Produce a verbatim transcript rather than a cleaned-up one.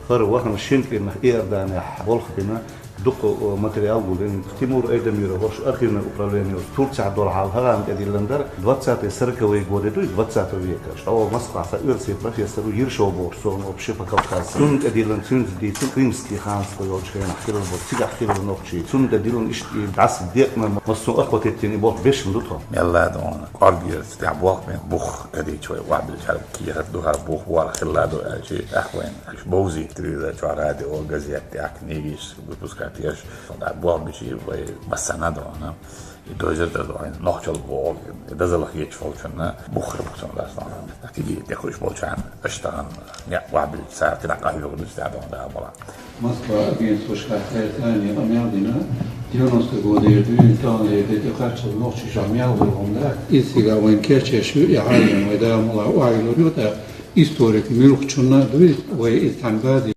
ХӀара вахана шин кӀирнах Иорданехь болх бина, дукха материал гулдина. Тимур Айдамиров, ваш архивный управление, Турцехь долу хьал хӀарам тӀедиллина дара, двадцатый сороковый годы дуй, двадцатого века. Ша Москва сан оьрсийн профессор ву, Ершов бохуш, цо общий по Кавказу. Цунна тӀедиллина, цуьнца дийцина, Крымский ханство йолчу хенахь хилла бу, цигахь хилла нохчий. Цунна тӀедиллина иштта и дӀаса декъна, массо а охватить йина и болх бешна ду тхо. Мелла а дуьйна, кӀоргера тӀехь болх бен бух кадийча вай, вахьбилчара кехат ду хӀара бух, вара хилла ду аьлчи, тӀаккха вайн бовзийтира иза чохь радио, газет тӀехь, книгаш выпускать еш, тӀаккха болх бичи вай массанна а дуьйна. И дозер дар дуьйна, нохчалла боху, и дазалла хеташ волчунна бух хир бу цунна дац дуьйна. ТӀаккха тиги тӀекхуьуш болчарна аша тахана некъ вахьбилча цара тина къахьоьгур ду стаьа дуьйна, да, мала. Москва агентствошкахь цара царна къамел дина, девяносто годера дуьйна таханлера де тӀекхаччалц нохчий шахь мел гӀур хӀума дац. Иза цига вайн кечъеш ю, и хьалина вай да мала охьайиллур ю, тӀаккха историк муьлххачунна а дуй, вай иза цхьаьна базе